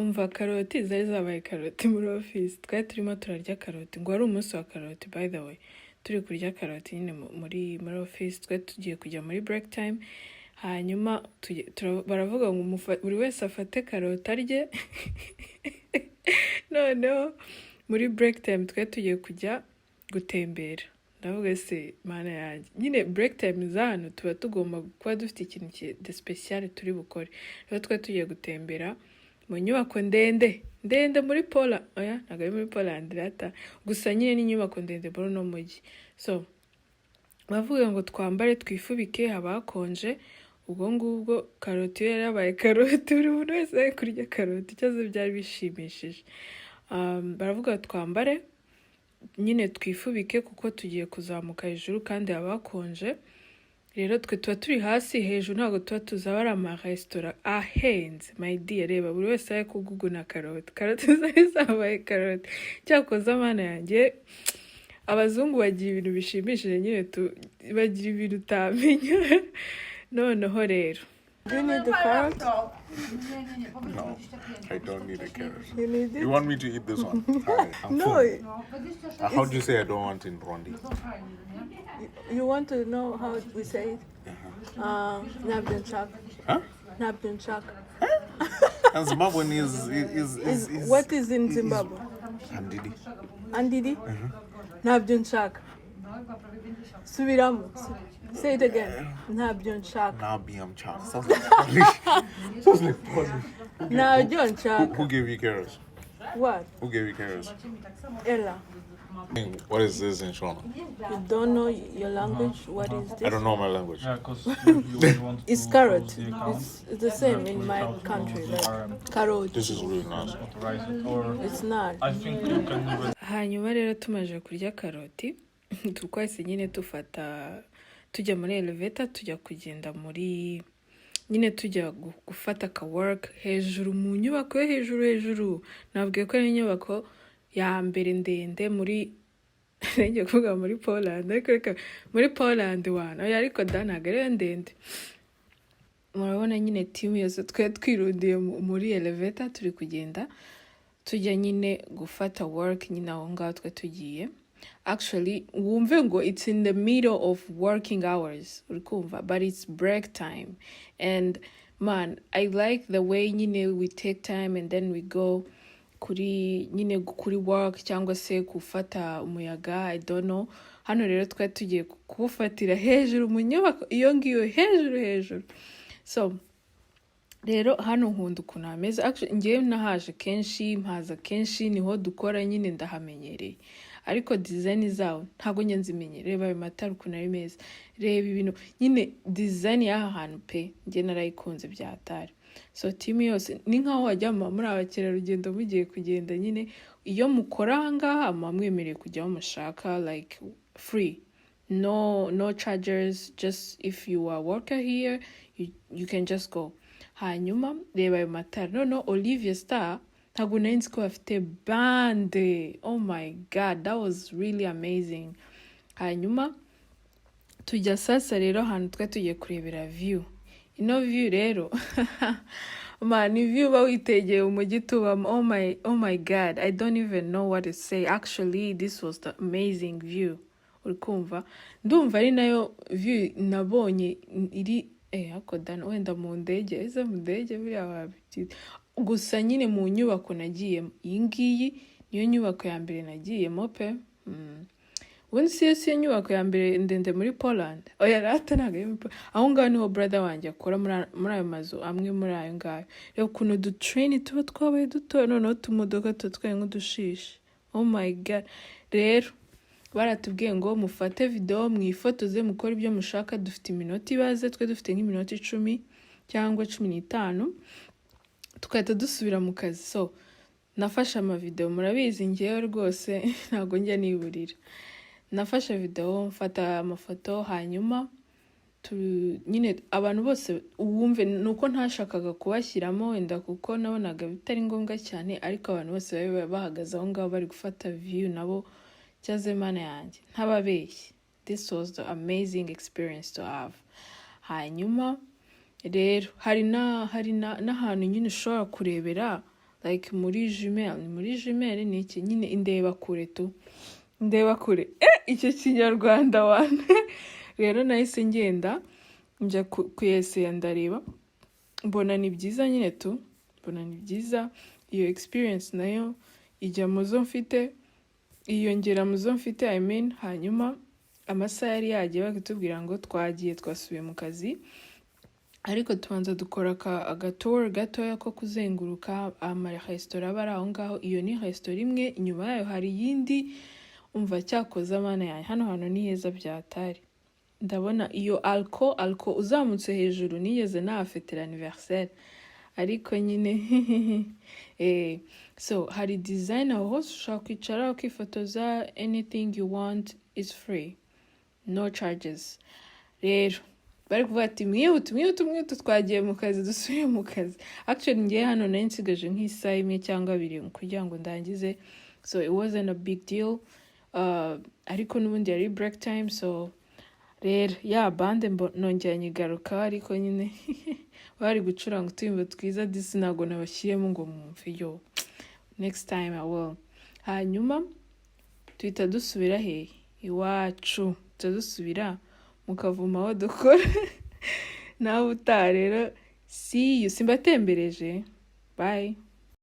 Umva, karoti zari zabaye karoti muri office. Twari turimo turarya karoti, ngo wari umunsi wa karoti, by the way. Turi kurya karoti nyine muri office, twari tugiye kujya muri break time. Hanyuma baravuga ngo buri wese afate karoti arye. Noneho muri break time twari tugiye kujya gutembera. Ndavuga se Mana yanjye, nyine break time za hano tuba tugomba kuba dufite ikintu de special turi bukore. Rero twari tugiye gutembera mu nyubako ndende ndende muri Poland. Oya, ntabwo ari muri Poland rata, gusa nyine ni inyubako ndende muri uno mujyi. So bavuga ngo twambare, twifubike, haba hakonje. Ubwo ngubwo karoti yo yari yabaye karoti, buri muntu wese ari kurya karoti. Cyangwa byari bishimishije. Baravuga twambare nyine, twifubike, kuko tugiye kuzamuka hejuru kandi haba hakonje. Rero twe tuba turi hasi, hejuru ntabwo tuba tuzi, aba ari amaresitora ahenze, my dear. Reba buri wese ari kuguguna karoti, karoti zari zabaye karoti. Cyakoze amana yanjye, abazungu bagira ibintu bishimishije nyine tu, bagira ibintu utamenya. Noneho rero Do you need the carrot? No, I don't need a carrot. You need it? You want me to eat this one? Hi, I'm No, full. How do you say "I don't want" in Rundi? You want to know how we say it? Ntabyo nshaka. Huh? Ntabyo nshaka. And Zimbabwean is What is in Zimbabwe? Handidi. Andidi? Ntabyo nshaka. Subiramo. Say it again. Ntabyo nshaka. Nabiam cha. Sounds like Polish. Sounds like Polish. Ntabyo Who nshaka. Gave you carrots? What? Who gave you carrots? Ella. What is this in Shona? You don't know your language? What is this? I don't know my language. Yeah, because you want to It's carrot. close the account It's the same in my without country. the Like RM carrot. This is really nice. Authorize it, or It's not. I think you can even Hanyuma rero tumaze kurya karoti, twahise nyine dufata tujya muri elevator, tujya kugenda muri nyine tujya gufata aka walk hejuru mu nyubako yo hejuru hejuru. Nabwiye ko ari inyubako ya mbere ndende muri, ngiye kuvuga muri Poland, ariko reka muri Poland wana. Oya, ariko da, ntabwo ariyo ndende. Murabona nyine team yose twari twirundiye muri elevator, turi kugenda tujya nyine gufata walk nyine aho ngaho twe tugiye. Actually, wumve ngo it's in the middle of working hours, uri kumva, but it's break time. And man, I like the way nyine we take time and then we go kuri nyine kuri walk cyangwa se gufata umuyaga, I don't know. Hano rero twari tugiye kuwufatira hejuru mu nyubako iyo ngiyo hejuru hejuru. So rero hano nkunda ukuntu hameze. Actually, njyewe nahaje kenshi, mpaza kenshi, niho dukora nyine, ndahamenyereye, ariko design zawo ntabwo njye nzimenye. Reba ayo matara ukuntu ari meza, reba ibintu nyine, design y'aha hantu pe, njye narayikunze bya hatari. So team yose ni nkaho wajya muba muri abakerarugendo mugiye kugenda nyine. Iyo mukora aha ngaha muba mwemerewe kujya aho mushaka, like free, no charges. Just if you are worker here, you can just go. Hanyuma reba ayo matara. Noneho Olivier Star, ntabwo nari nzi ko bafite band. Oh my God, that was really amazing. Hanyuma tujya sasa rero ahantu twari tugiye kurebera view. Ino view rero, man, ni view uba witegeye umujyi tubamo. Oh my, oh my God, I don't even know what to say. Actually, this was the amazing view, uri kumva. Ndumva ari nayo view nabonye iri ako dan wenda mu ndege. Ese mu ndege buriya wabyita? Gusa nyine mu nyubako nagiyemo, iyi ngiyi niyo nyubako ya mbere nagiyemo pe. Ubundi si yo nyubako ya mbere ndende muri Poland. Oya rata, ntabwo ari muri Poland. Aho ngaho niho brother wanjye akora, muri ayo mazu amwe muri ayo ngayo. Reba ukuntu udutrain tuba twabaye dutoya, noneho utumodoka tuba twabaye nk'udushishi. Oh my God. Rero baratubwiye ngo mufate video, mwifotoze, mukore ibyo mushaka, dufite iminota ibaze. Twe dufite nk'iminota 10 cyangwa 15, tugahita dusubira mu kazi. So nafashe amavideo, murabizi ngewe rwose ntabwo njya niburira. Nafashe video, mfata amafoto. Hanyuma nyine abantu bose wumve ni uko ntashakaga kubashyiramo wenda, kuko nabonaga bitari ngombwa cyane, ariko abantu bose bari bahagaze aho ngaho bari gufata view nabo. Cyaze Mana yanjye, ntababeshye, this was the amazing experience to have. Hanyuma rero hari na hari na n'ahantu nyine ushobora kurebera. Like muri jumelle, ni muri jumelle, ni iki nyine, indeba kure tu, ndeba kure. Eh, icyo Kinyarwanda wane! Rero nahise ngenda njya kuyeseya, ndareba, mbona ni byiza nyine tu, mbona ni byiza. Iyo experience nayo ijya mu zo mfite, iyongera mu zo mfite, I mean. Hanyuma amasaha yari yagiye, bakatubwira ngo twagiye, twasubiye mu kazi, ariko tubanza dukora agatour gatoya ko kuzenguruka amaresitora aba ari aho ngaho. Iyo ni resitora imwe, inyuma yayo hari iyindi. Umva, cyakoze amana yanjye, hano hantu ni heza byatari. Ndabona iyo alco uzamutse hejuru, nigeze nahafetera anniversaire, ariko nyine so hari design aho hose ushobora kwicara ukifotoza. Anything you want is free, no charges. Rero bari kuvuga ati: "Mwihute, mwihute, mwihute, twagiye mu kazi, dusubiye mu kazi." Actually, ngiye hano nari nsigaje nk'isaha imwe cyangwa abiri kugira ngo ndangize, so it wasn't a big deal, ariko n'ubundi yari break time. So rero ya bande nongera nyigaruka, ariko nyine bari gucuranga utuyumvo twiza disi, ntabwo nabashyiriyemo ngo mwumve yo. Next time I will. Hanyuma tuhita dusubira he? Iwacu. Tuhita dusubira mu Kavumo aho dukora. Nawe utaha rero, see you. Simbatembereje, bye.